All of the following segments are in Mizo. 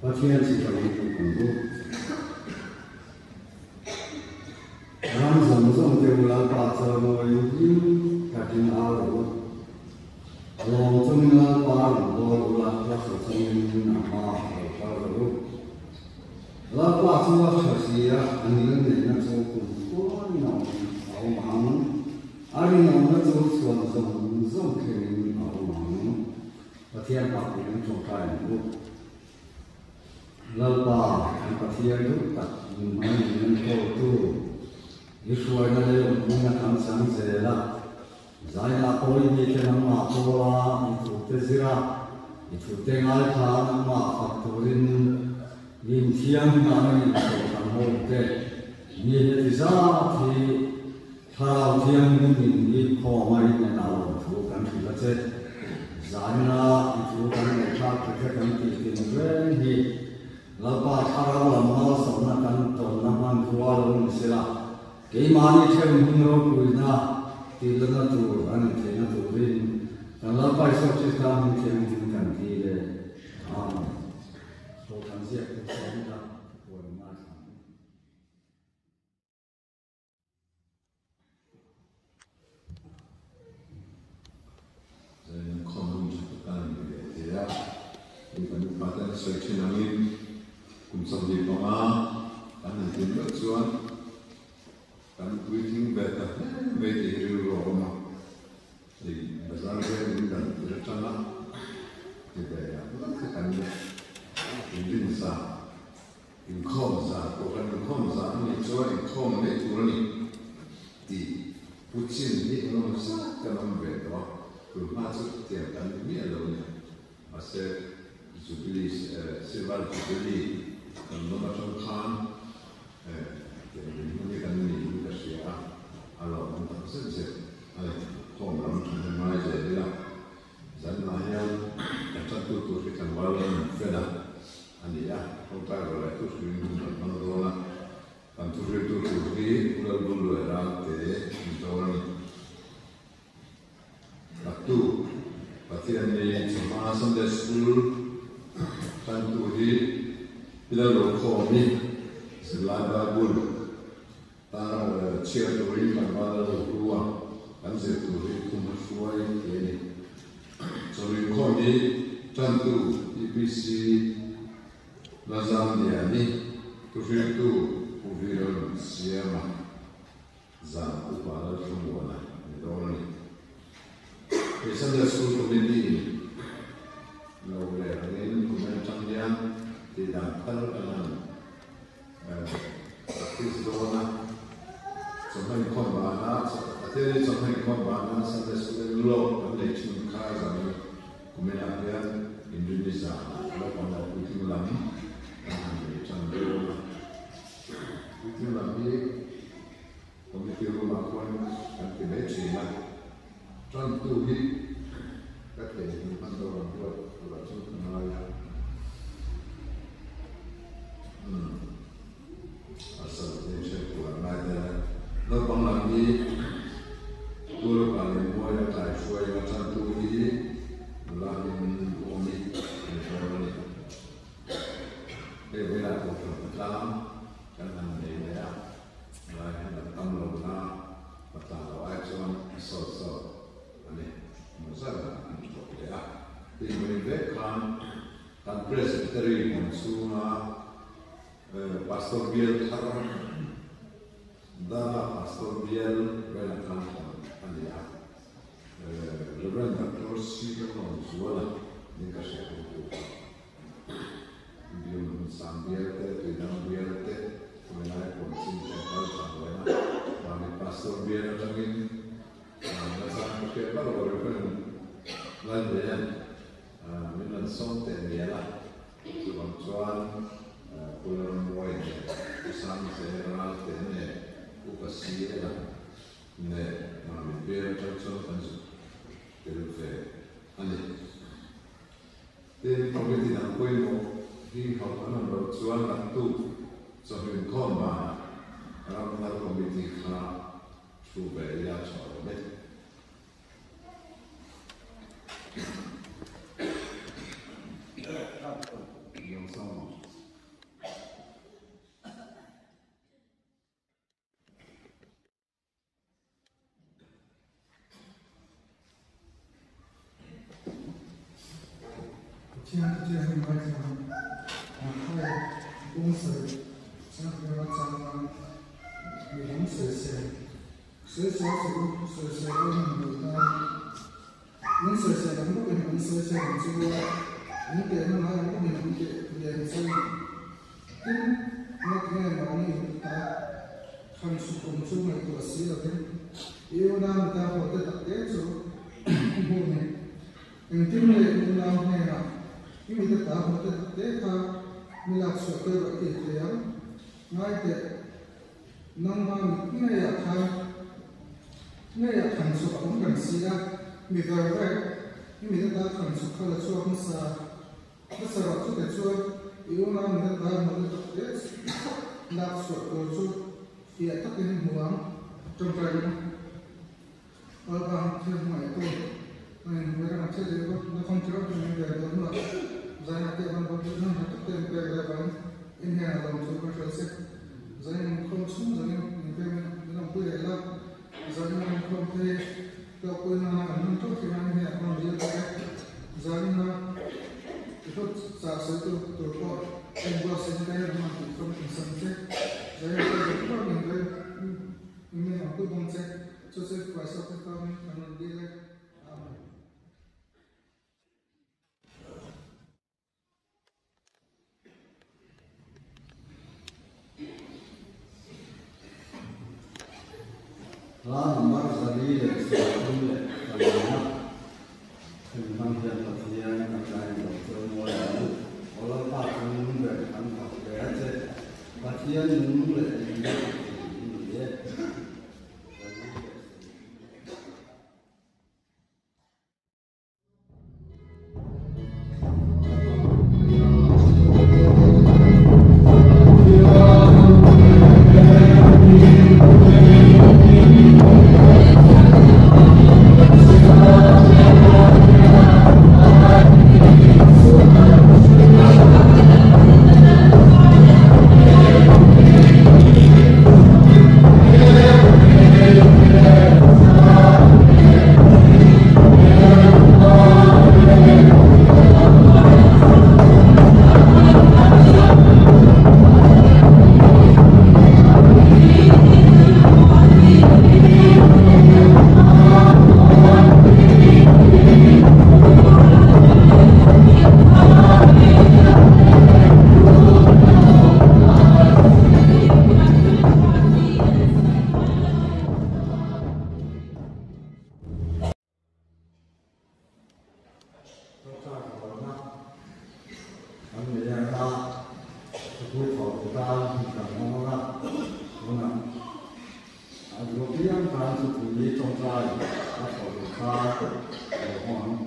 Pathian chibai i buk ang u. Ram zawng zawng te u Lalpa chawimawiin hlim takin au rawh u. Lawm chungin Lalpa rawn bawl ula, hla sa chungin a hma lo kal rawh u. Lalpa chu a tha si a, a ngilneihna chu kum khuain a awm ang. A rinawmna chu chhuan zawng zawng thlengin a awm ang. Pathian pak tih kan tawngtai ang u. Lalpa, kan Pathian duh tak min hmai min enkawltu, i hruaina leh awmpuina kan chang zel a. Zainah pawh i mite nangmah pawla i thute zir a, i thute ngaithla a nangmah fak turin min thianghlimah nangin inhruai kan ho te. Mi heti zat hi Thlarau Thianghlim min hi khawma i hnenah lawmthu kan hrilh a che. Zaina i thu kan ngaihthlak ta te kan tih tin reng hi Lalpa Thlarau lam malsawmna kan tawnna hmanrua lo ni sela, keimahni theuh hming ropuina tihlatna tur a ni theihna turin kan Lalpa Isua Krista hming thianghlim kan ti le. Amen. Kohhran ziak tu sawmna thupuan ngaithla ang. Zanin khawm hun tha tak a ni ve thei a, hei kan upa te an sawi thin angin kum 25 kan han tlin meuh chuan kan puitling ve ta hle mai tih hi rilru a awm a, hei bazar veng in dan tir atanga ti ve lah hlak kha kan inrin sa. Inkhawm zan pawh kan inkhawm zan a nih chuan inkhawm mai tur a ni tih pu chin hi eng emaw zat kan awm ve tawh a, tun hma chu tiang kan ni miah lo a ni. Mahse Jubilee Silver Jubilee kan lawm atang khan tiang dinhmun hi kan niin ka hria a, a lawmawm tak zet zet a ni. Khawm lam thahnem ngai zel ila zanah hian kan tantu tur hi tlangval lam min fel a. A ni a, tawngtai rawh leh thuhrilhin hun kan hmang dawn a, kan thuhriltu tur hi Pu Lalbulluai Ralte an dawn a ni. Taktu, Pathian ni chawhma Sunday School tantu hi Pi Lalrokhawmi zirlai Bible tar chhiar turin tlangval a lo hlu a, kan zir tur hi khum a hruai thei a ni. Chawlhkhawm hi tantu EPC Lazamliani thuhriltu Pu Viral Siama zan upa Lalthlamuana ni dawn a ni. He Sunday School Committee in lo leh angin comment atang hian tih dan thar kan han Practice dawn a, chawhma inkhawm bana, Pathian hi chawhma inkhawm bana Sunday School in lawk kan nei thin kha zanin kuminah hian Inrinni zanah naupang leh puitling lam kan han nei tan dawn a. Puitling lam hi Committee room ah khuan kan ti mai thin a, tantu hi ka theihnghilh hman deuh ang ruat turah chuan ka ngai a. Umm a sal te hriat tur an ngai tel a, naupang lam hi Turapa leh Muaia tlai hruai a tantu hi nula hming awm i an dawn a ni. Hei velah kohhran patlang kan han nei leh a. Lai hian an tam lo na, patla lo ai chuan a sawt sawt a ni. Hmu zat ah an thawk leh a. Tin mai vek khan kan Presbytery hmun chhunga Pastor bial thar Dara Pastor bial velah khan hawn a ni a. Rev. Doctor C. Lalawmzuala nin ka hriat ang tu kha. Bium sang bial te, tuidang bial te, khawilai pawn chin te an kal tlang ve a. Mahni pastor bial atangin na chang ka hriat vak lo Reverend Lalhleian min rawn sawm teh mial a. Chuvang chuan Pu Lalrammuai nen, Pu Sangze Ralte nen, Pu Pasiela nen mahni bial atang chuan kan zuk tel ve a ni. Tin, committee dang pawimawh hi hauh an awm loh chuan naktuk chawhming khawm banah ramthar committee kha thu ve ila tha awm e. Pathian thu thianghlim ngaithla Matthai kung sarih changkanga changa mi dang sawisel sawisel suh u, sawisel u hmun duh tan. In sawisel ang bawkin an sawisel ang che u a, in tehna ngai ang bawkin an teh ve ang che u. Tin, ngatinge mahni in ta khan suk awm chu ngaihtuah si lovin i unau mita haw te tak te chu i hmuh ni. Engtin nge i unau hnenah i mita ta haw te tak te kha mi lak chhuah te rawh i tih thei ang? Ngai teh, nangma mit ngeiah khan ngeiah khan chhuah a awm reng si a, mi ver vek i mita ta khan chhuk kha la chhuak hmasa. Hmasa rawh chute chuan i unau mita ta haw te tak te lak chhuah tur chu fiah takin hmu ang. Tawngtai rawh. Lalpa thil hmangaihtu a inhmui reng a thil zir bawk na kawng chi rawk in ve dawn hnuah Zaina te van bawk hman ha tak te an pek ve vangin in hnenah lawm thu kan hrilh si. Zain inkhawm chhung zawngin min pem in min awmpui leh la, Zaina inkhawm phei hlawkpui nana kan hman tawk thin a in hnenah khan zir bawk e. Zaina i hlut chah sawi tu tur pawh en buatsaihna te an hman tih kawng in sam che. Zaina te zawng zawng min pem in min awmpui bawk che. Chu chu Christ of the Family kan rawn dil e. Amen. Hla number 434 hemi hmang hian Pathian kan tlain lo chuan mawi ang. Aw Lalpa chung nung ber kan fak hle a che. Pathian nung leh nunna a ti i ni e. Kan nei a, thupui thawh tur tan kan hmang ang a, tunah a duh apiang tan thupui tawngtai a thawh tur kha a lo hmang ang.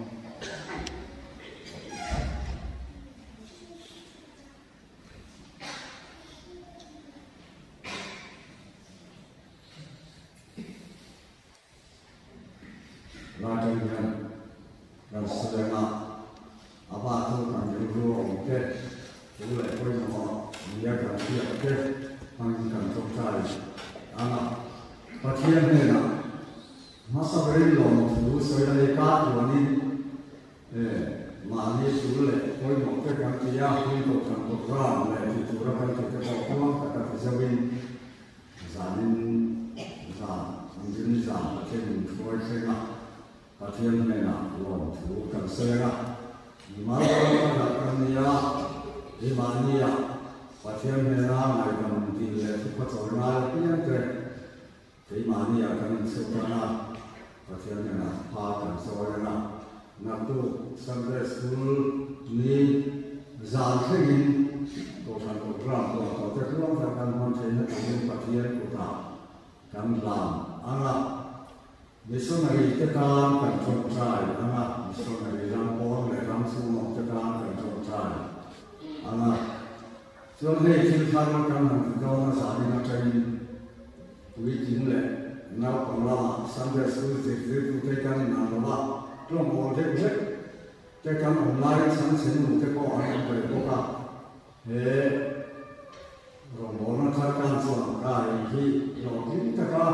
Lai atang hian kan sawi anga a va chu kan rilru a awm te, chu leh pawimawh nia kan hriat te hmangin kan tawngtai ang a. Pathian hnenah hmasa berin lawmthu sawi a ni ka tuanin mahni tul leh pawimawh te kan ti a, hun kohhran program leh tih tura kan tih te pawh tluang taka ti zauhin Zanin zan, Inrin zan Pathian min hruai thleng a, Pathian hnenah lawmthu kan sawi a. Mimal pawh kan dah kan ni a, keimahnia Pathian hnena ngaihdam dil leh thupha chawi ngai apiang te keimahnia kan inchhut ang a, Pathian hnenah thupha kan chawi ang a. Naktuk Sunday School ni zan thlengin Kohhran Program tuah tawh te tluang tak kan hman theihna turin Pathian kutah kan hlan ang a. Missionary te tan kan tawngtai ang a, missionary ram pawn leh ram chhungawm te tan kan tawngtai ang a. Chuan hei thil thar kan han ti dawn a zanin atangin puitling leh naupang lamah Sunday School zirtirtute kan inang lo a, tawng awl deuh hlek te kan awm laiin chhangchhe nu te pawh an awm ve bawk a, he rawngbawlna thar kan chuan kai hi hlawhtling taka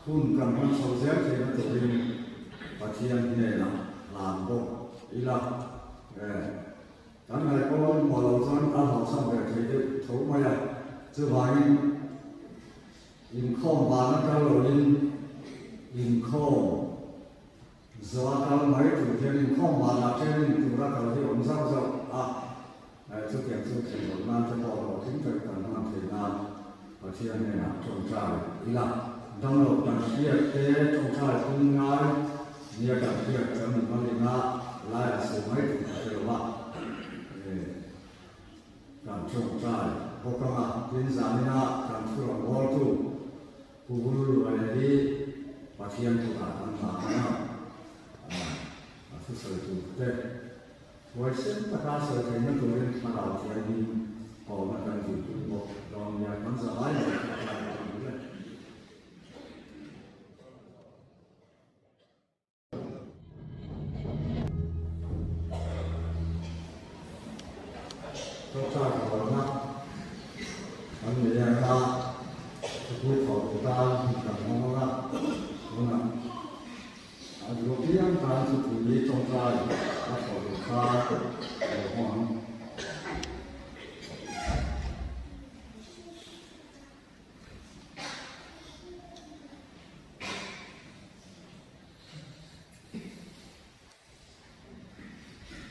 hun kan hman chho zel theihna turin Pathian hnenah hlan bawk ila. Kan ngaih pawimawh loh chuan a hlauhsam ve thei deuh tho mai a, chuvangin inkhawm van a kal loin inkhawm zawh a kal mai tur hian inkhawm vanah training tura kal hi awm zauh zauh a, chutiang chu thei loh nan te pawh hlawhtling tak kan hman thei nan Pathian hnenah tawngtai ila, damlo kan hriat te tawngtai pui ngai nia kan hriat kan ni hmalin a, lai a sawi mai tur ka hre lo a, kan tawngtai bawk ang a, tin zanina kan thu rawngbawltu Pu Vul Ruaia hi Pathian kutah kan hlah ang a, a thusawi tur te huaisen taka sawi theihna turin thlarau thianghlim kawlna kan tih pui bawk dawn nia, kan zalai mai kha a tlai dawn hle. Tawngtai rualna kan nei anga thupui thawh duh tan hun kan hmang ang a, tunah a duh apiang tan thupui tawngtai a thawh duh kha a lo hmang ang.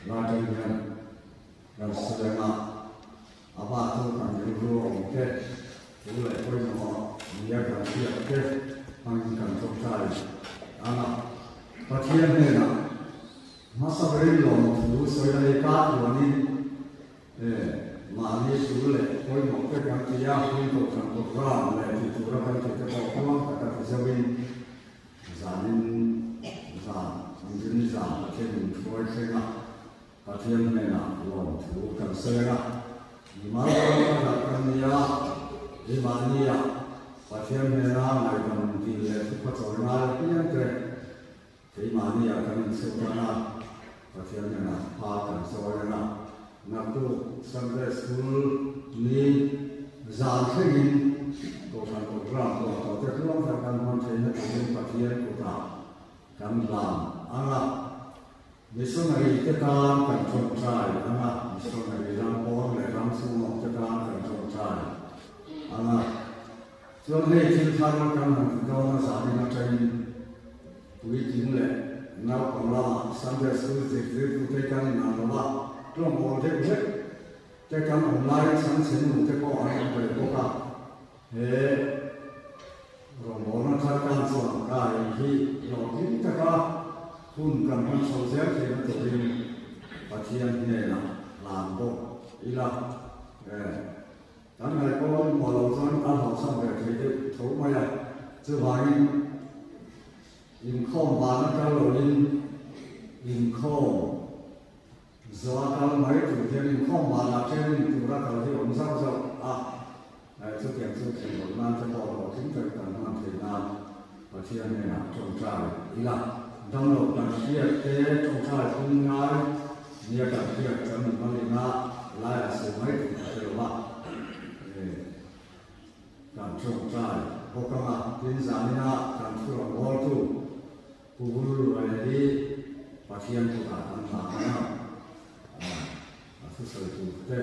Laṭang hian kan sawi anga a va chu kan rilru a awm te, thu leh pawimawh nia kan hriat te hmangin kan tawngtai ang a. Pathian hnenah hmasa berin lawmthu sawi la hei ka tluanin mahni thu leh pawimawh te kan ti a, hun kohhran program leh tih tura kan tih te pawh tluang taka ti zauhin Zanin zan, Inrin zan Pathian min hruai thleng a, Pathian hnenah lawmthu kan sawi a. Mimal pawh ka dah kan ni a, keimahnia Pathian hnena ngaihdam dil leh thupha chawi ngai apiang te keimahnia kan inchhut ang a, Pathian hnenah thupha kan chawi ang a. Naktuk Sunday School ni zan thlengin Kohhran Program tuah tawh te tluang tak kan hman theihna turin Pathian kutah kan hlan ang a. Missionary te tan kan tawngtai ang a, missionary ram pawn leh ram chhungawk te tan kan tawngtai ang a. Chuan hei thil thar kan han ti dawn a zanin atangin puitling leh naupang lamah Sunday School zirtirtute kan inang lo a, tlawmbawl deuh hlek te kan awm laiin chhangchhe nu te pawh an awm ve bawk a, he rawngbawlna thar kan chuan kai hi hlawhtling taka hun kan hman chho zel theihna turin Pathian hnenah hlan bawk ila. Kan ngaih pawimawh loh chuan a hlauhsam ve thei deuh tho mai a, chuvangin inkhawm van a kal loin inkhawm zawh a kal mai tur hian inkhawm vanah training tura kal hi awm zauh zauh a, chutiang chu thei loh nan te pawh hlawhtling tak kan hman thei nan Pathian hnenah tawngtai ila, damlo kan hriat te tawngtai pui ngai nia kan hriat kan ni hmalin a, lai a sawi mai tur ka hre lo a, kan tawngtai bawk ang a, tin zanina kan thu rawngbawltu Pu Vul Ruaia hi Pathian kutah kan hlah ang a, a thusawi tur te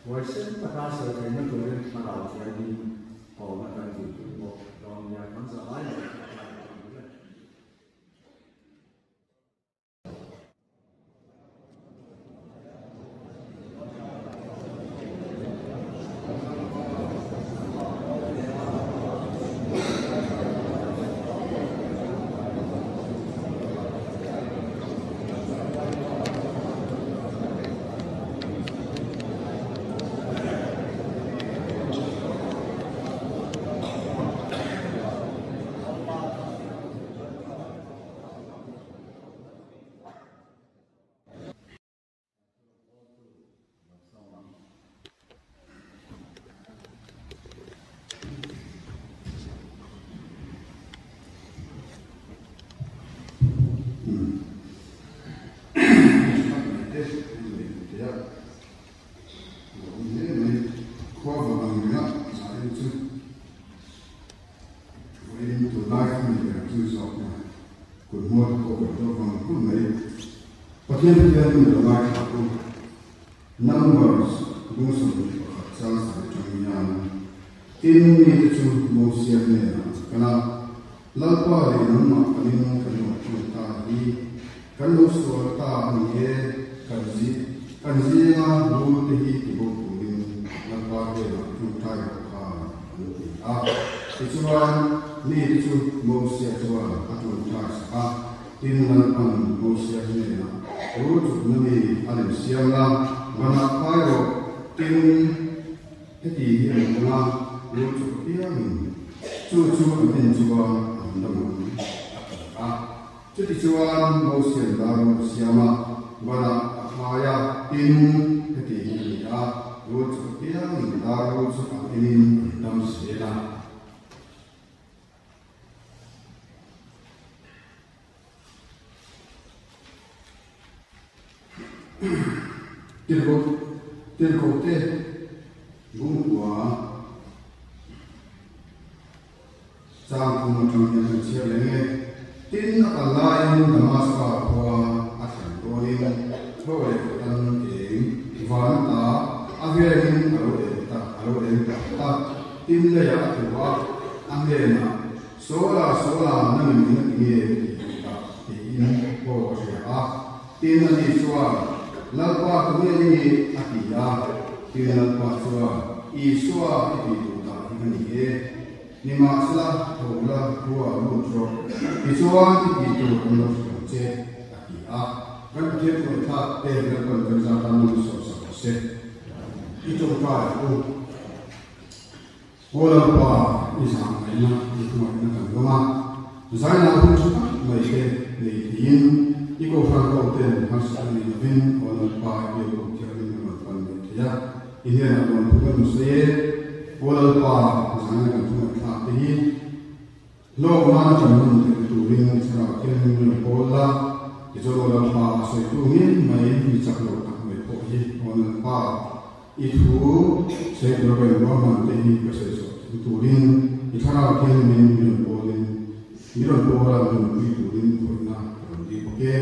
huaisen taka sawi theihna turin thlarau thianghlim kawlna kan tih pui bawk dawn nia, kan zalai mai kha a tlai dawn hle. Pathian Pathian min lo ngaithla u. Numbers bung 21 chang sarih atang hian tin mite chu Mosia hnenah an kal a, Lalpa leh nangmah kalin kan lo tawng ta hi, kan lo sual ta a ni e, kan zi kan zinga rul te hi ti bo turin Lalpa hnenah tawngtai rawh kha an ti a. Tichuan mite chu Mosia chuan a tawngtai sak a. Tin Lalpan Mosia hnenah, Rul chukna mi a lem siam la, vanah phai rawh. Tin, heti hi an awm a, rul chuk apiangin chu chu an en chuan an dam ang, a ti a. Chutichuan Mosia'n darul a siam a, vanah a phai a, tin, heti hi a ni a, rul chuk apiangin darul chu an enin an dam zel a. Tirhkohte bungkua chang thum atang hian kan chhiar leh nge. Tin, a kal laiin Damaska khua a thlen dawnin tho leh tan eng van ata a velin a lo eng ta a lo eng ta ta. Tin leiah a tlu a, a hnenah, Sawla, Sawla, nangin eng a ti nge? Ti tih tak tiin aw a hria a. Tin ani chuan, Lalpa tu nge i nih? a ti a. Tin Lalpa chuan, Isua i tih duh dah hi ka ni e. Nimahsela, tho la, khua lut rawh. Tichuan i tih tur an lo hrilh ang che, a ti a. Kan Pathian thuawithlak te Lalpan kan zat a nung sawhsak rawh se. I tawngtai u. Aw Lalpa, i zahngaihna i hmangaihna kan dawng a, zainah hun tha tak mai te nei theiin i kohhran ho ten harsatna nei lovin Aw Lalpa i biak bawk thiangin a rawn pan leh thei a, i hnenah rawn thu kan sawi e. Aw Lalpa, zaina kan hmangaih thlak te hi hlawk nana kan hun theihna turin i thlarau thianghlim rawn pawl la, tichuan Aw Lalpa a sawitu ngei mai mi chak lo tak mai pawh hi Aw Lalpa, I thu sawi tur ka inruahman te hi ka sawi chhuah thei turin i thlarau hian min rawn pawlin mi rawn pawla min rawn pui turin khawihna ka rawn dil bawk e.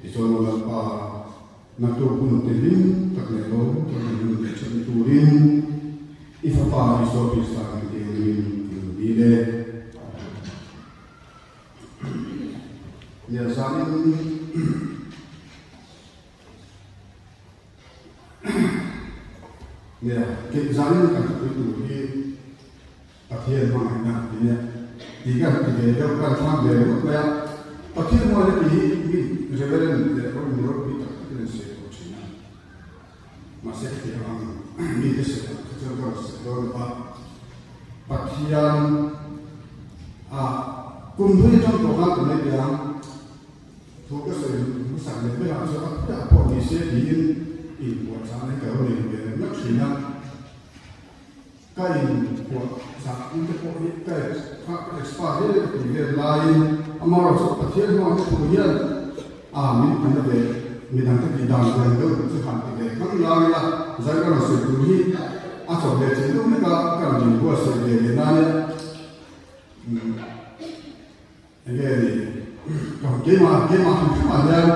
Tichuan aw Lalpa, naktuk hun te hlim tak leh lo tak min rawn neih thatna turin i Fapa Isua Krista min tiangin ka rawn dil e. Nia zanin. Nia, kei zanin kan thupui tur hi Pathian hmangaihna ti nia tih kan ti ve deuh, kan thlang ve ringawt mai a. Pathian hmangaihna tih hi mi reverend leh rawng mi ropui tak takin an sawi tawh thin a. Mahse khatiang ang mite sawi ang kha chuan ka rawn sawi dawn lo va. Pathian a kum hlui atang tawh khan ka mai piang. Thu ka sawi hmasak leh berah chuan a phuah pawh ni se tiin inpuahchah na hi ka lo nei ve reng ngawt thin a. Ka inpuahchah in te pawh hi ka expert hle ka tih vel laiin amaherawhchu Pathian hmangaihna thu hian a min pan na ve midang te tih dan ve ang deuh chu han ti ve khang lang ila zai ka rawn sawi tur hi a chawp leh chin deuh hlek a ka rawn inbuatsaih ve leh nan e. Enge ni? Ka keimah keimah hrim hrimah hian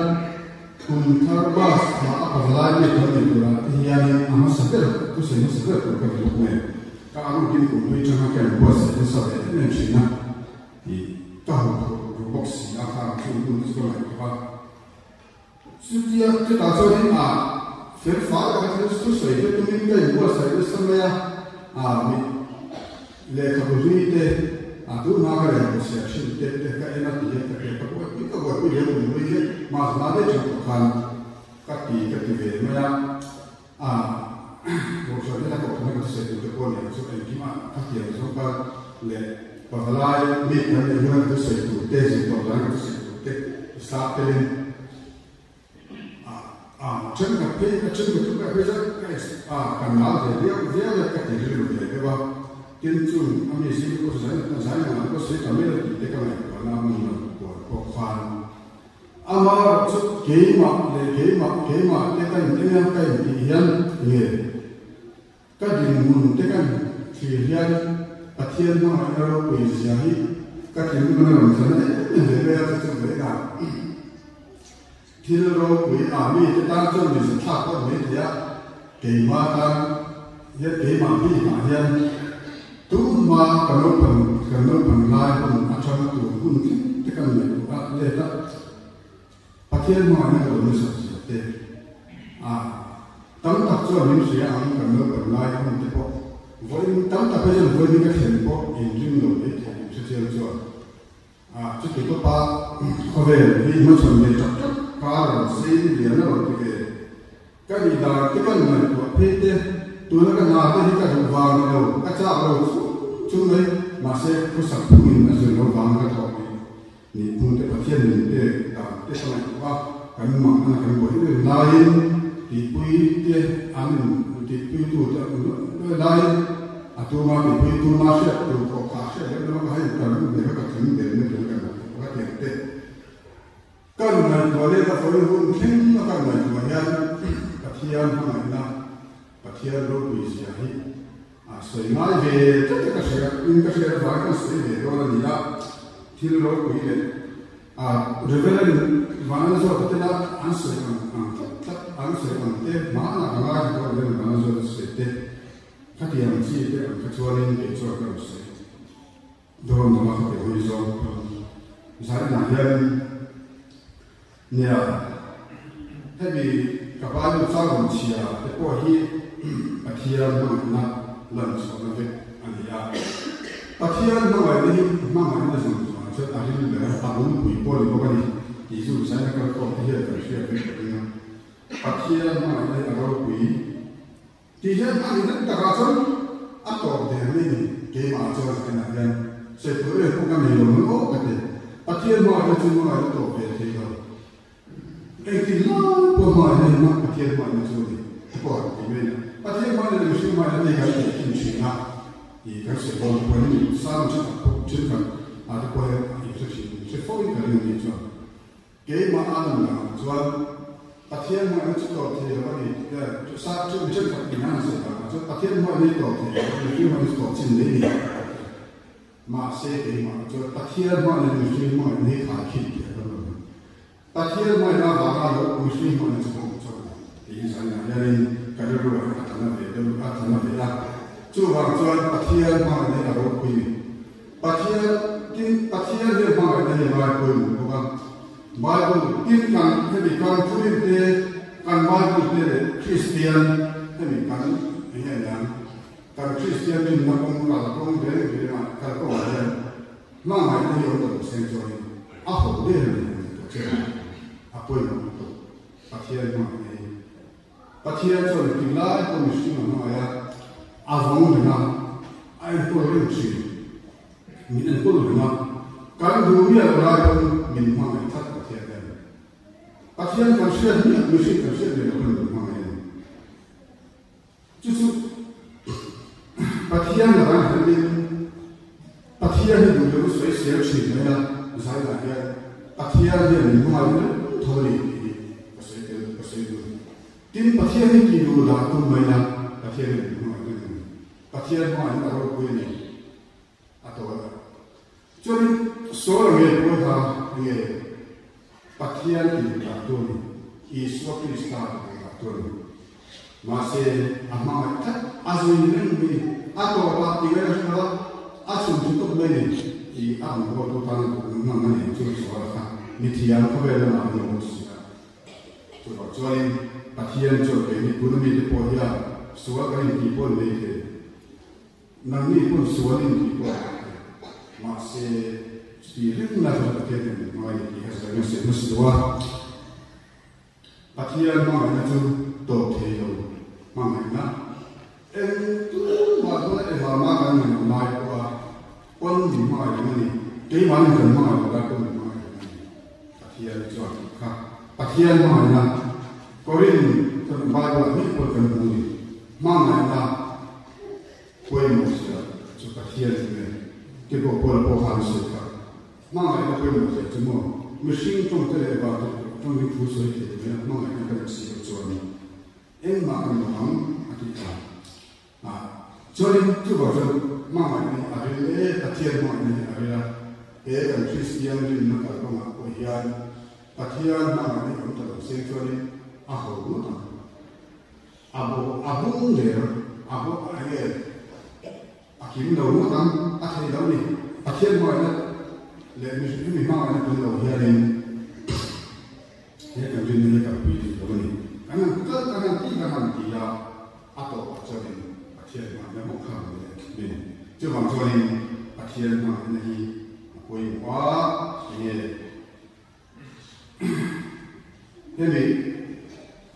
kum thar bus thla a pavalai mi kan nei turah te hianin a hmasa ber thusawi hmasa ber tur ka ni bawk nen ka a rukin kum hlui tanga ka inbuatsaih nasa ve em em thin a tih ka hmu phurh ru bawk si a kha chung hun chu ka ngaihtuah a. Chutia chutah chuanin a fel fai taka thil thusawi te tumin ka inbuatsaih nasa mai a, a mit lehkhabu hlui te, a tunhma ka lehkhabu chhiar thin te te ka en a ti hian ka hria ka buaipui ka buaipui lem kum hlui hi mahse daih tang tawh khan ka ti ka ti ve mai a, a Kohhran te la kohhran a ka thusawi tur te pawh nia chu engkim a ka tiang zawng ka leh pavalai mi kan neih huna ka thusawi tur te zir tawh dan ka thusawi tur te sap telin a a thenkhat phei a thenkhat chu ka phei chuan ka ex a ka nal ve viau viau e ka ti rilru ve deuh a tin chung a mi zing pawh chu zai zai ngang ang pawh sawi ta mai lo tih te ka ngaihtuah na a hmun lo kual pawh khan Amaherawh chu keimah leh keimah, keimah te ka in en a, ka intih hian nge ka dinhmun te ka thlir hian Pathian hmangaihna ropui zia hi ka thinlung a rawn thlen em em ve mai a, chu chu ve a thil ropui a mi te tan chuan mi zathlak pawh ni mai thei a. Keimah tan hian keimah bikah hian tunhma ka naupan kan naupan lai hun atanga tur hun thleng te kan ngaihtuah a let a, Pathian hmangaihna ka lo nasa zia te a tam tak chuan min hria ang kan naupan lai hun te pawh vawiin tam tak hi chuan vawiin hi ka thlen pawh inring lo mai thei inhrechiang chuan A, chuti tawpa khawvel hi hmachhawn ve tak tak kar rawn sei lian a rawn ti ve. Ka nih dan te kan ngaihtuah phei te, tuna ka hna te hi ka duh vang ni lo, ka chak lo chung chung mai, mahse khusak phungin a zir lo vang ka thawk ni nih phung te Pathian min pek dan te ka ngaihtuah a, kan mak ana kan buai em em laiin tihpui te an in tihpui tu te an awm laiin, A tuma mipui tuma hriat tur pawh kha hriat leh lawk a hei kan ve kha ka tling der mai tur kan ka ti ang te. Kan ngaihtuah leh ka fawi hun thleng a kan ngaihtuah hian Pathian hmangaihna, Pathian ropui zia hi a sawi ngai ve tlat a ka hria in ka hriat avangin kan sawi ve dawn a ni a, thil ropui leh a Reverend Vanlalzawta tena an sawi ang ang tlat tlat an sawi ang te hmanah ka ngaithla tawh Reverend Vanlalzawta sawi te. Khatiang chi te ang kha chuanin kei chuan ka rawn sawi dawn lo a, khatiang hi zawng pawn zainah hian nia hemi ka Bible chang rawn chhia te pawh hi Pathian hmangaihna lan chhuahna vek a ni a. Pathian hmangaihna hi hmangaihna zawng zawngah chuan a ring ber a, a bulpui pawh a ni bawk a ni tih chu zaina kalkhawm te hian kan hriat vek ka ring a. Pathian hmangaihna hi a ropui. Ti hian a ni takah chuan a tawp der mai ni, keimah chuan zainah hian sawi tur em pawh ka nei lo mai aw ka ti. Pathian hmaah hian chu hmangaih na tawp ve thei lo. Engtin lai pawh hmangaih na hi hmang Pathian hmangaih na chu a ni te pawh a ti mai na. Pathian hmangaih na leh mihring hmangaih na te hi kan teh thin thin a, i kan sawi dawn te pawh hi sang thenkhat pawh thenkhat ah te pawh hian a inhre thin, inhre fo in ka ring a nih chuan. Keimah a nun danah chuan Pathian hmangaihna chu tawp thei lo a ni tih te, sap chu mi thenkhat in an sawi danah chuan Pathian hmangaihna hi tawp thei lo a ni, mihring hmangaihna chu tawp chin mai ni tih te. Mahse keimah chuan Pathian hmangaihna leh mihring hmangaihna hi khaikhin tih a tam lo ni. Pathian hmangaihna avanga lo mihring hmangaihna chu kawng chuan a ni tih hi zaninah hianin ka rilru ah hian a tla na ve deuh a tla na ve a. Chuvang chuan Pathian hmangaihna hi a ropui ni. Pathian tin Pathian hian hmangaihna hi a ngai pawimawh bawk a. Bible tin kan hemi kan thurin te kan Bible te leh Kristian hemi kan eng nge niang kan Kristian rinna kawng kal kawng reng reng ah kal kawngah hian hmangaihna hi awm ta lo seng chuanin a ho der a ni ang tih chu a pawimawh lutuk Pathian hmangaihna hi. Pathian chuan ti lai pawh mihring a hmangaih a, a vawng reng a, a enkawl reng thin. Min enkawl reng a, kan duh miah lo lai pawn min hmangaih tlat Pathian hian. Pathian kan hriat miah, mihring kan hriat miah lo pawn min hmangaih a ni. Chu chu Pathian lakah hianin Pathian hi duh loh sawi sel thin mai a, zaiah hian Pathian hian min hmangaih reng tho a ni tih hi ka sawi tel ka sawi duh. Tin, Pathian hi tih duh dah tum mai a, Pathian hian min hmangaih reng a ni. Pathian hmangaihna a ropui a ni a tawi a. Chuanin sawi ang nge pawiha nge Pathian tih duh dah tu a ni, Isua Krista tih duh dah tu a ni. Mahse, a hmangaih tlat, a zui reng mai ni. A tawpah ti ngaih a hre lo a, a chhun chu tawp mai ni tih a ang rualtu tan a duh ngang a ni chu sual kha mithiam khawvel lamah an awm si a. Chuvang chuanin Pathian chuan keini tuna mite pawh hian sual kan intih pawh an nei thei. Nangni pawn sual intih pawh an nei thei. Mahse, chuti reng lai chuan Pathian hian min hmangaih ni tih kha sawi nasa nasa lo a. Pathian hmangaihna chu tawp thei lo hmangaihna eng tumah chuan eva mah kan nei lo lai pawh a pawn min hmangaih reng a ni. Keimahni kan hmangaih lo lai pawh min hmangaih reng a ni. Pathian chuan tih kha Pathian hmangaihna Korin chuan Bible ah ngei pawh kan hmu a ni. Hmangaihna pawimawh zia chu Pathian chu nge tih pawh Paula pawh khan a sawi kha. Hmangaihna pawimawh zia chu maw? Mihring tawngte leh vate pawh tawngin thu sawi thei mai a, hmangaihna ka nih si loh chuan engmah ka ni lo ang a ti ta a. Chuanin chuvang chuan hmangaihna hi a ril e, Pathian hmangaihna hi a ril a, he kan Kristian rinna kalkawngah pawh hian Pathian hmangaihna hi awm ta lo seng chuanin a ho ngawt ang. A bo a bung der a bo eng nge a kim lo ngawt ang a thei lo ni. Pathian hmangaihna leh hemi hmangaihna tel lo hianin he kan rinna hi kan pui thei lo a ni. Kan han kal kan han ti kan han ti a, a tawpah chuanin Pathian hmangaihna bawk kha a ni leh a ni. Chuvang chuanin Pathian hmangaihna hi a pawimawh a, eng nge Hemi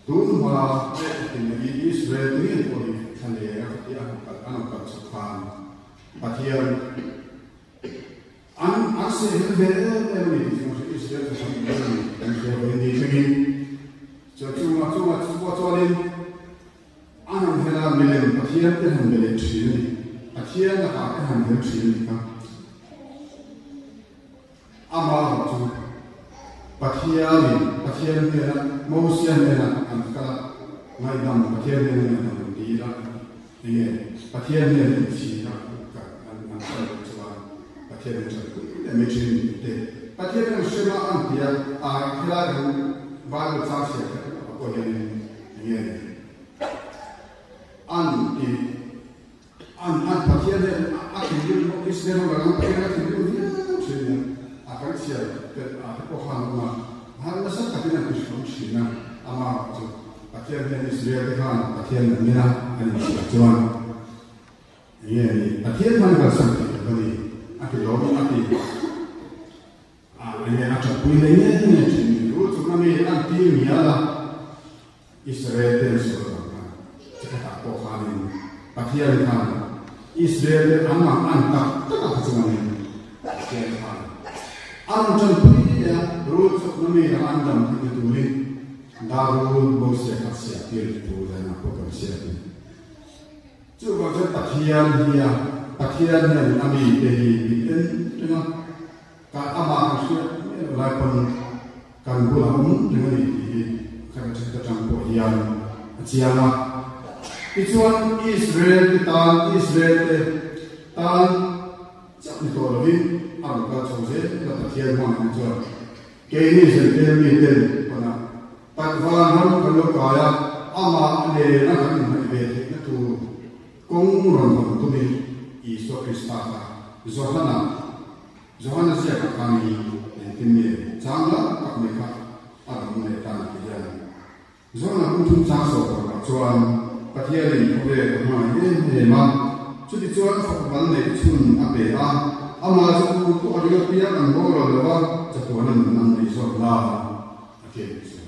tunhma in Israel te ngei pawh hi thlaleng a khati a kal an rawn kal chhuak khan Pathian an an seh hel ve em em a ni tih chu Israel te hrang em a ni kan hria vawiin ni thlengin chuan chunga chunga chu pawh chuanin an han hel a milem Pathian te han be leh thin a ni Pathian lakah te han hel thin a ni kha. Amaherawh chu Pathianin Pathian hnena Mosia hnena an kal a, ngaihdam Pathian hnena ngaihdam an dil a, enge Pathian hnena inchhir a an an kal loh chuan Pathian in ṭanpui leh mai ṭhin te Pathian an hrem a an ti a, a helai kan Bible chang chhiar kher ah pawh hianin enge an ti. An an Pathian hian a thinrim bawk Israel ho lakah Pathian a thinrim viau thin a, a kan chhiar telh ah te pawh khan a awm a, han nasa takin a tihrawm thin a, amah chu Pathian hian Israel te khan Pathian an en a, an inchhiar chuan enge ni Pathian khan kalsan thei lo a ni a ti lawm a ti a enge a thatpui leh nge nge thin ni rul chungna mi an tir ngial a. Israel te an sual vang khan chikhatah pawh khanin Pathian khan Israel te an ang an tak tak a kha chuanin Pathian khan a rawn tanpui leh a, rul chawpna mi laka an dam theihna turin Darul Mosia kha siah tir thu zanah pawh kan hriat a ni. Chuvang chuan Pathian hi a Pathian hian a mite hi min en reng a, Ka amah kan hriat miah loh lai pawn kan bulah awm reng a ni tih hi ka la ṭhen atang pawh hian a chiang a. Tichuan Israel te tan Israel te tan chauh ni tawh lovin a rawn kal chho zel a Pathian hmangaihna chuan keini Zentail miten pawnah Patvan ram kan lo kai a, amah nena kan inhnaih ve theihna tur kawng rawn hawn tumin Isua Krista kha Johana Johana ziakah khan i engtin nge chang la tak mai kha a rawn awm leh ta ni tih hian Johana kum thum chang sawh takah chuan Pathianin khawvel a hmangaih em em a, chutichuan a fak mal neih chhun a pe a, amah chu tu pawh a ring apiang an boral lo a, chatuana nun an nei zawk la a ti a nih chu.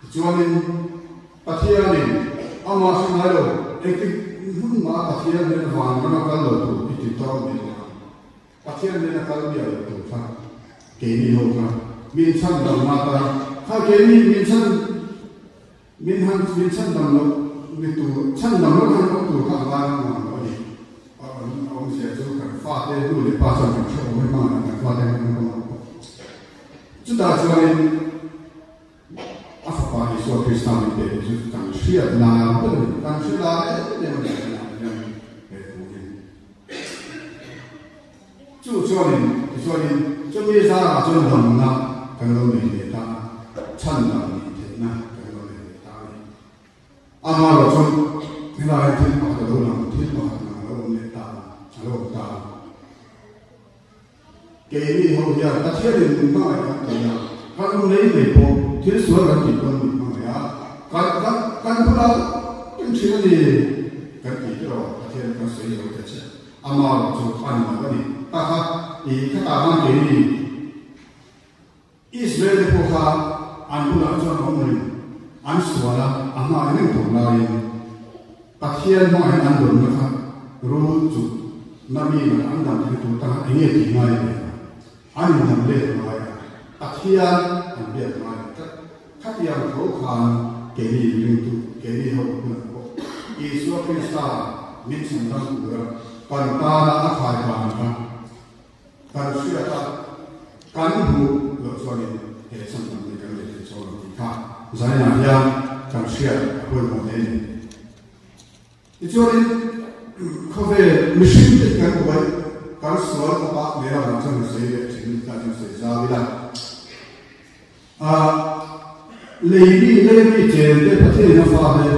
Tichuanin, Pathianin amah hre ngai lo, engtik hmun mah Pathian nen van rama kal lo tur i ti tawng mai lo a. Pathian nena kal miah lo tur kha keini ho kha min chhan dam na ta kha keini min chhan min han min chhan dam lo ni tur chhan dam lo han awm tur kha a ngai ang lo a ni. A awmzia chu kan fate nu leh pa chuan kan hre awm e hmangaih kan fate kan awm ang pawh. Chutah chuanin A Fapa Isua Krista min pe hi chu kan hriat lar ber a ni. Kan hre lar em em a ni tunah hian he thu hi. Chu chuanin, tichuanin chumi zarah chuan damna kan lo nei leh ta a, chhandam nih theihna kan lo nei leh ta a ni. Amaherawh chu helai hian thil pakhat a lo lang, thil pakhat lang a lo awm leh ta a, a lo awm ta a. Keini ho hian Pathianin min hmangaih kan ti a, kan awm nei mai pawh thil sual kan tih pawn min hmangaih a, kan kan kan bulah reng thin a ni kan tih te erawh Pathian kan sawi zo ta chiah. Ama erawh chu a ni lo a ni. Ta kha i khatah khan keini Israel te pawh kha an bulah chuan awm reng an sual a, a hmangaih reng tawh laiin Pathian hmangaih an dawnna kha rul chu na mi laka an dam theih tur tanga eng nge tih ngai ve a, an indam let ngai a, Pathian an biak ngai a tlat. Khatiang tho khan keini ringtu, keini ho hunah pawh Isua Krista min chhandam tura kan tana a khaiban kha Kan hriat a, kan hmuh loh chuanin he chhan tam hi kan nei thei chaw lo tih kha zainah hian kan hriat a pawimawh hle a ni. Tichuanin khawvel mihring te hi kan buai, kan sual khawp a, lehlam ah chuan sawi leh thin ta chuan sawi zau ila. A lei mi lei mi chen te Pathianin a fa te.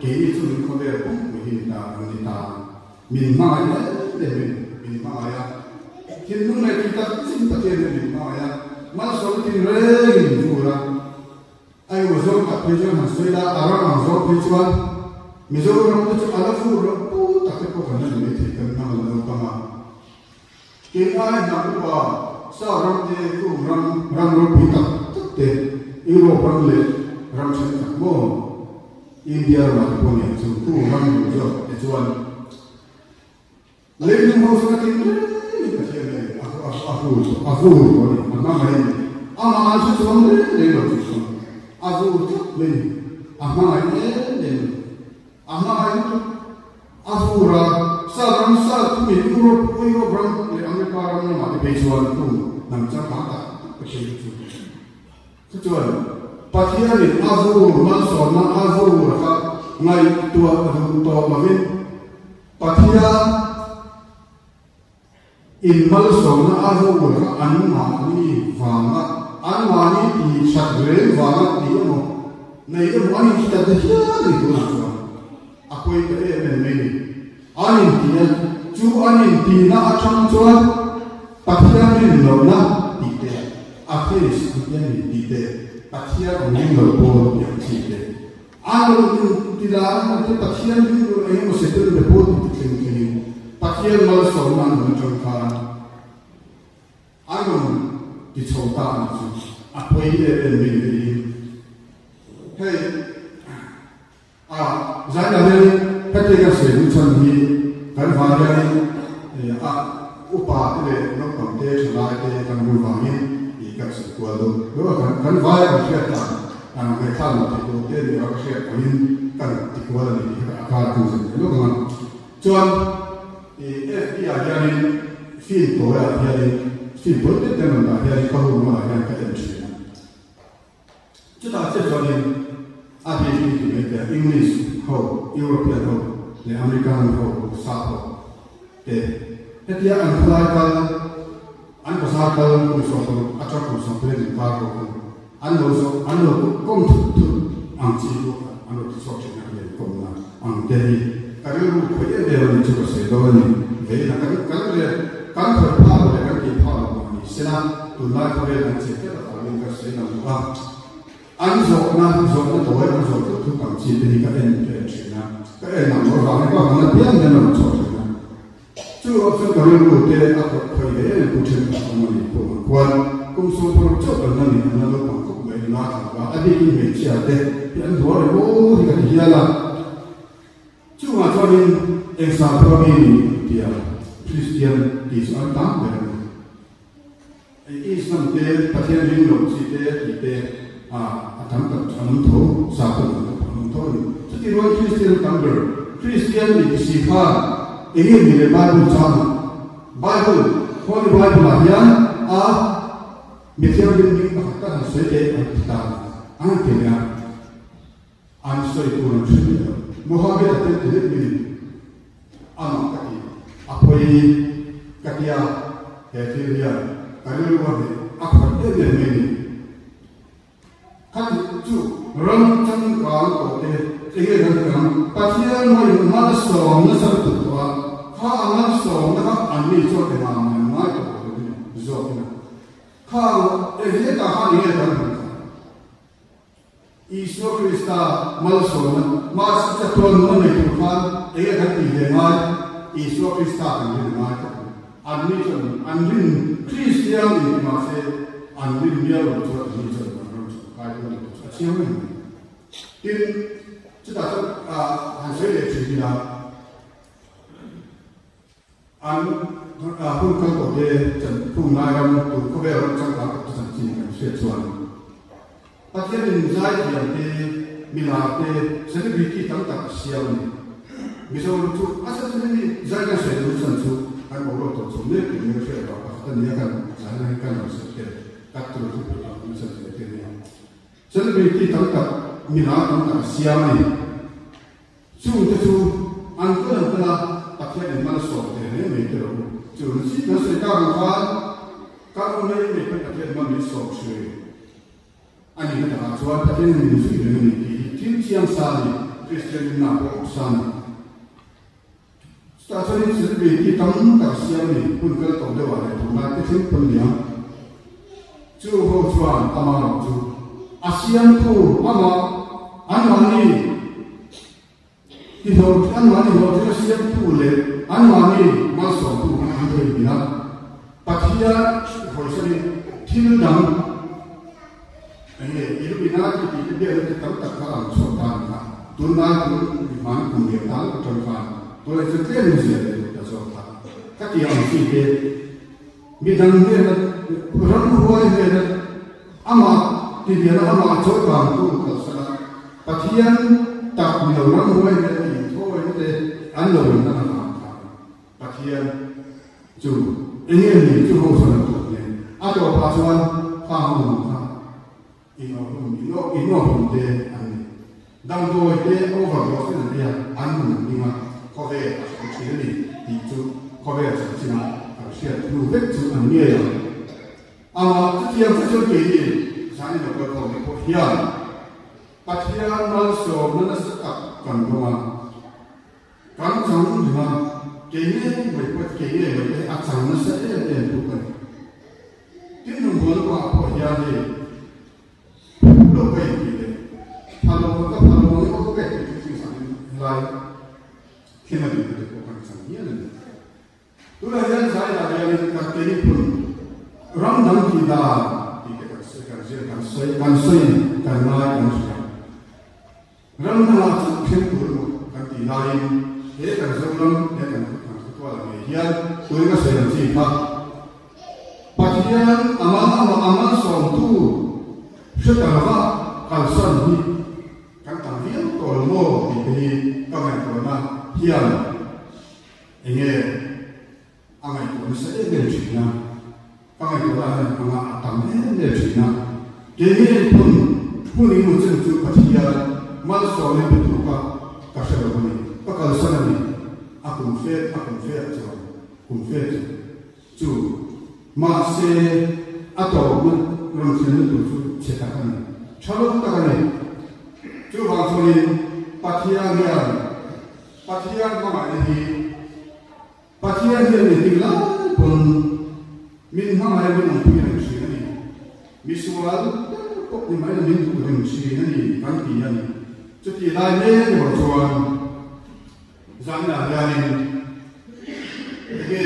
Keini chu min khawvel pumpui hi ni ta an ni ta. Min hmangaih em em in min hmangaih a, thinlung leh tih tak chin Pathian hian min hmangaih a, malsawmna tinrengin min vur a. A emaw zawng tak phei chuan han sawi la, a ram ang zawng phei chuan Mizoram te chu a la vur loh pu tak te pawh kan la ni maithei kan hmang la naupang a. Kei ai hnam upa sa ram te kum ram ram ropui tak tak te Europe ram leh ram thenkhat maw India ramah te pawh nen chu kum ram duh zawk te chuan leilung ho chu a tin reng in Pathian hian a a vur a vur tawh a ni a hmangaih a ni amah an hre chuang reng reng lo chu chuan a vur tlat mai a ni a hmangaih em em a ni. A hmangaih lutuk a vur a, sa ram sa thumin Europe, Europe ram leh America ram lamah te phei chuan kum hnam changkang tak tak te phei chu chu chuan Pathianin a vur malsawmna a vur kha ngaihtuah duh tawh lovin Pathian in malsawmna a vur kha anmahni vanga anmahni tih that reng vanga tih emaw nei emaw an inti ta te hial a ni tunah chuan a pawi ta em em mai ni. An inti a, chu an intihna atang chuan Pathian rin lohna tih te, atheist an ti a ni tih te, Pathian awm ring lo pawl tih ang chi te, an rawn inti lar a hman te Pathian ring lo eng emaw setel be pawl tih te thleng thlengin Pathian malsawmna an rawn atang khan an rawn ti chho ta a ni chu a pawi em em mai ni hei. Hei. A, zainah hianin hetiang ka sawi duh chhan hi kan vai hianin a upa te leh naupang te thalai te kan hmuh vangin ih kan sawi kual deuh deuh a, kan kan vai a kan hriat dan ang ngaihthlak loh theih tur te nia ka hriat angin kan ti kual a ni tih hi a kar kan zir leh lawk ang a. Chuan ih FB ah hianin film tawi ah hianin film tawi te te an rawn dah hianin ka hun mualah hian ka en thin a. Chutah chiah chuanin a bik in ti mai teh English ho, European ho leh American ho, sap ho te hetia an khawlai kal, an bazar kal kum 20 atang kum 20 inkar ho khan an lo zawh, an lo kawm thut thut ang chi chu an rawn ti chhuak thin a, ka inkawmna ang te hi ka rilru khawih em em a ni chu ka sawi dawn a ni. Veina kan kan le kan khawih phah lo leh kan tih phah lo mah ni sela tunlai khawvel an che tlat avangin ka sawi lang duh a. An zawhna zawhna tawi an zawh thut thut ang chi te hi ka en ka en thin a, ka en ang loh avangin ka hman apiang hian a rawn chhuak thin a. Chu erawh chuan ka rilru te a khawih khawih ve em em pu thenkhat awm a ni pawh ang khuan kum 20 chauh kan la ni an la naupang khawp mai nula tlangval a bikin hmeichhia te hi an hluar em aw hi ka ti hial a. Chungah chuanin eng sakhua mi ni an ti a, Kristian tih chu an tam ber a ni. Islam te, Pathian ring lo chi te tih te a tam tak chu an awm tho, sakhua dang te pawh an awm tho a ni. Chutih rual Kristian an tam ber. Kristian nih ti si khan eng nge ni le Bible changah? Bible, Holy Bible ah hian a mithianghlim hming pakhat tak han sawi teh an ti ta a ni. An han ti leh a. An sawi tur an hre miah lo. Mohammed a tel ti lek min amah ka ti a pawi ka tia he thil hian ka rilru a hneh a khawih em em mai ni. Khati chu ram changkang tawh te enge kan ti ang Pathian mawin malsawm nasa lutuk tawh a, kha a malsawmna kha anni chuan engah mah an ngai tawh lo ni zawkin a. Kha hetah khan enge kan hmuh kha? Isua Krista malsawmna, mahse chatuan nuna nei tur khan enge kan tih ve ngai? Isua Krista kan rin a ngai tawh ang. An ni chuan an rin Kristian in ti mahse an rin mial lo chuan an ni chuan an ram chu a kai dawn lo tih chu a chiang reng mai. Tin, chutah chuan han sawi leh thin ila, An hun kal tawh te chan phung lai ram tur khawvel ram changkang tak chu chanchin kan hriat chuan Pathianin zaithiam te, milar te, celebrity tam tak a siam a ni. Mizoram chu a chan chu hemi zai kan sawi tur chan chu kan boruak tawh chho mek tih mai ka hriat vang pakhat a ni a, kan zaina hi kan rawn sawi tel tak tur chu pui tak nasa zel te a ni a. Celebrity tam tak, milar tam tak a siam a ni. Chung te chu an kal an kal a, Pathian in malsawm te reng mai te rawh u. Chu na si kan sawi tak ang khan kan awm mai mai pawn Pathian mal min sawm thin a ni na takah chuan Pathian in min zui reng a ni tih hi thil thiang sa a ni. Kristian in na pawh san. Chutah chuanin celebrity tam tak siam ni hun kal tawh deuh ah leh tunlai te thleng pawn niang. Chu ho chuan ama rawh chu a siamtu amah anmahni tihlawh anmahni hlawhtling a siamtu leh anmahni malsawmtu kha an thei hmel a. Pathian hawisanin thil dang eng nge Illuminati tih te biakna te tam tak kha a rawn chhuak ta a ni kha. Tunlai tun hman kum lian ta lutuk atang khan tunlai chu tlem in zia leh duh ta zawk kha ka ti ang chi te midang hnena ramhuai hnena amah tibiana amah chawikangtu kalsan a Pathian tak ni lo ramhuai hnena inthawina te an lo inlan avang khan Pathian chu eng nge ni chu ho sawn an tuah nen a tawpah chuan khang ho nun kha inawhhlum inawhhlum te an ni. Damdawi te overdose in an ei a, an nun an ding a, khawvel a hran thin a ni tih chu khawvel chanchin a kan hriat hnu vek chu a ni ngei ang. Amah chutiang chu chuan keini zanin lo kal khawm te pawh hian Pathian malsawmna nasa tak kan dawng a, Kan chang reng a, kei ngei mai pawh kei ngei mai te hi a chang nasa em em tu ka ni. Tin nungbual kawngah pawh hian hei phu lo ka intih leh pha lo ka pha lo ang emaw ka intih chu thing sakin helai thil a dinna te pawh kan chang hial a ni. Tunah hian zaiah hianin kan keini phun ram dang tih dan tih te kan sawi kan zir kan sawi kan sawiin kan ngai kan hria. Ram dangah chu thleng tur emaw kan tih laiin he kan Zoram he kan kan khawtualah ngei hian tuin ka sawi ang chi kha Pathian amal amah amal sawmtu hre ta lova kalsan hi kan tam viau tawh lo maw tih te hi ka ngaihtuahna hian enge a ngaihtuah nasa em em thin a, ka ngaihtuahna hian a ngah a tam em em thin a, keini phun hun engemaw chen chu Pathian malsawmin pe tu ka ka hre lo a ni, ka kalsan a ni, a kum fe a kum fe ah chuan kum fe chu chu mahse a tawpna rawn thlenna tur chu chhe tak a ni, tha lo tak a ni. Chuvang chuanin Pathian hian Pathian hmangaihna hi Pathian hian mi hlim lai pawn min hmangaih a min awmpui reng thin a ni. Misual ber pawh ni mai la min duh reng thin a ni kan ti a ni. Chutih lai mek erawh chuan zaninah hianin enge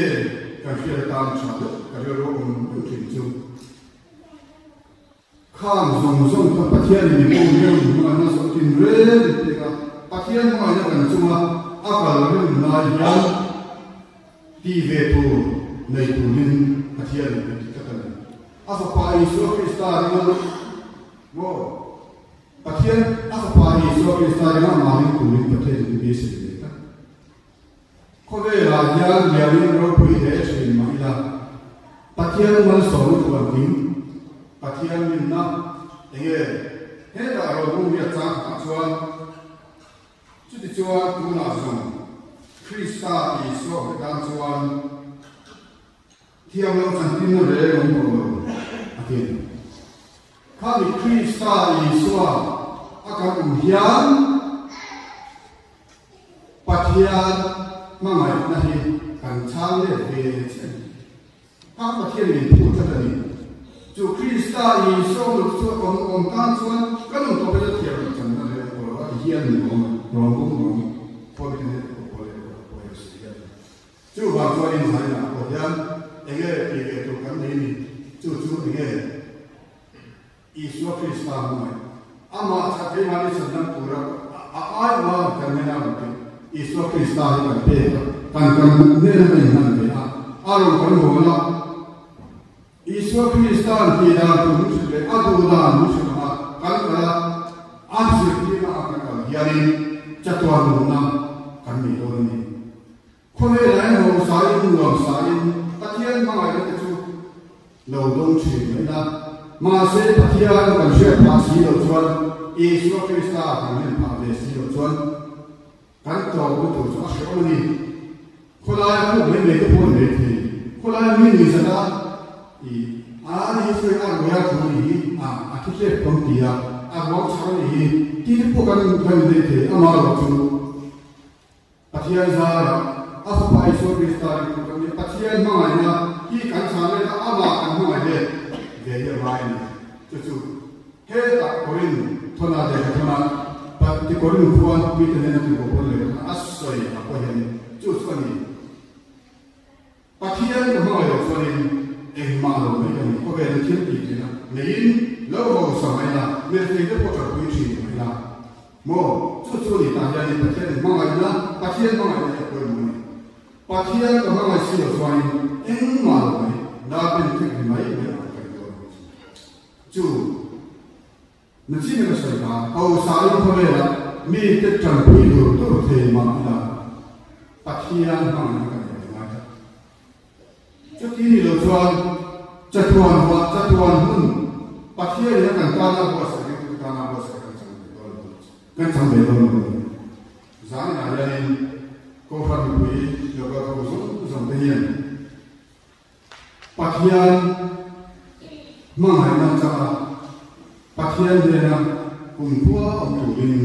kan hriat atan tha deuh ka rilru awm deuh thin chu. Khang zawng zawng kha Pathianin mi pawh rem hmangaihna zawh tin reng in pek a, Pathian hmangaihna kan chunga a kal rem lai hian ti ve tur nei turin Pathianin min ti tlat a ni. A Fapa Isua Krista ringa maw? Pathian a Fapa Isua Krista ringa amah ring turin Pathianin min beisei ve tlat. Khawvelah hian lianin ropui hle thin mah ila, Pathian malsawmna thuankim, Pathian rinna enge hetah rohung hi a chang khatah chuan chuti chuan tunah zawng Krista Isua hre tan chuan thiam loh chantinna reng awm tawh lo a ti a ni. Khami Krista Isua a kan awm hian Pathian hmangaihna hi kan chhang let ve che a ni. Kha Pathian min phut tlat a ni. Chu Krista Isua lut chu awm awm tan chuan ka nun tawp hi chu thiam loh channa reng a pawh lo a ti hian ni awm a, rawn bum rawn khawi te nen pawh pawh leh pawh pawh hi a sawi hian. Chuvang chuan inzainah pawh hian enge tih ve tur kan nei ni? Chu chu enge? Isua Krista hmangaih, amah chak keimahni chhandam tura a ai uang kan nena rawn tih Isua Krista hi kan pek a, kan kan hnena kan inhlan ve a, a rawn kan hawn a. Isua Krista'n tih dan tur min hrilh leh a duh dan min hrilh ang a, kan kal a, a zirtirna a kan kal hianin chatuan nunna kan nei dawn a ni. Khawvelah in hausa in nuam sa in Pathian hmangaihna te chu lo dawng thin mai la. Mahse Pathian kan hriat phah si loh chuan Isua Krista kan rin phah ve si loh chuan kan tlawmna tur chu a hrehawm a ni. Khawlaia khuk mai mai te pawh ni mai thei. Khawlaia mi nui zat a i a ni hi chu a ruai a thu ni hi a a thi tlep tawng ti a. ruang chhar a nih hi tih te pawh kan kan inneih thei. Amaherawhchu Pathian zarah a Fapa Isua Krista ringtu kan nih a, Pathian hmangaihna hi kan chhan let a, amah kan hmangaih let ve hi a ngai a ni. Chu chu hetah Korin thawna lehkha thawna ti Korin khuan mite hnena tirhkoh pawn lehkha thawna a sawi ang pawh hianin chu chu a ni. Pathian ka hmangaih loh chuanin engmah lo mai ka ni. Khawvelin thil tih theihna neiin lo hausa mai la, mirethei te pawh ṭanpui ṭhin mai la maw? Chu chu ni tah hianin Pathianin hmangaihna, Pathian hmangaihna hi a pawimawh a ni. Pathian ka hmangaih si loh chuanin engmah lo mai, darpen thek ni mai mai ang ka ni dawn a ni. Chu na chin ka sawi kha, hausain khawvela mite ṭanpui tur tur thei mah ila Pathian hmangaihna ka nei ve ngai tlat. Chuti ni lo chuan chatuan huah chatuan hun Pathianin a kan tana buatsaih ringtute tana buatsaih kan chang ve dawn lo kan chang ve dawn lo a ni. Zaninah hianin Kohhran mipui local ho zawng zawng te hian Pathian hmangaihna changa Pathian hnena kumkhua awm turin,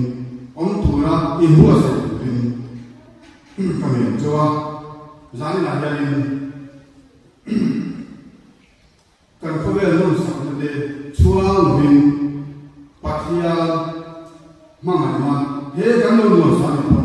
awm tura inbuatsaih turin ka ngen chauh a. Zaninah hianin kan khawvel nawmsakna te chhuang lovin Pathian hmangaihna he kan lo nuamsah ni phawt.